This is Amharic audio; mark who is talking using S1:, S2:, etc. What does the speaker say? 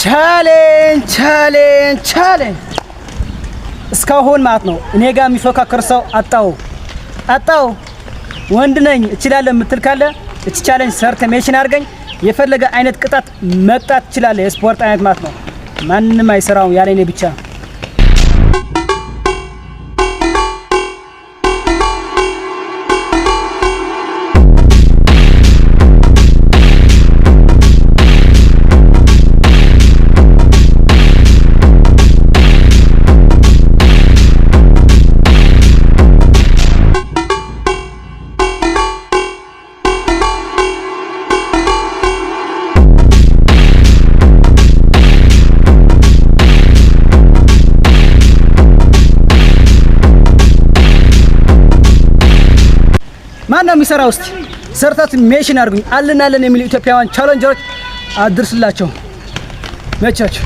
S1: Challenge, challenge, challenge። እስካሁን ማለት ነው እኔ ጋር የሚፎካከር ሰው አጣው አጣው። ወንድ ነኝ እችላለሁ የምትል ካለ እቺ challenge ሰርተ mention አድርገኝ። የፈለገ አይነት ቅጣት መቅጣት ትችላለህ። የስፖርት አይነት ማለት ነው። ማንም አይሰራውም ያለ እኔ ብቻ። ማን ነው የሚሰራው? እስቲ ሰርታት mention አድርጉኝ። አለን አለን የሚሉ ኢትዮጵያውያን challenger ኦች አድርስላቸው። መቻችሁ።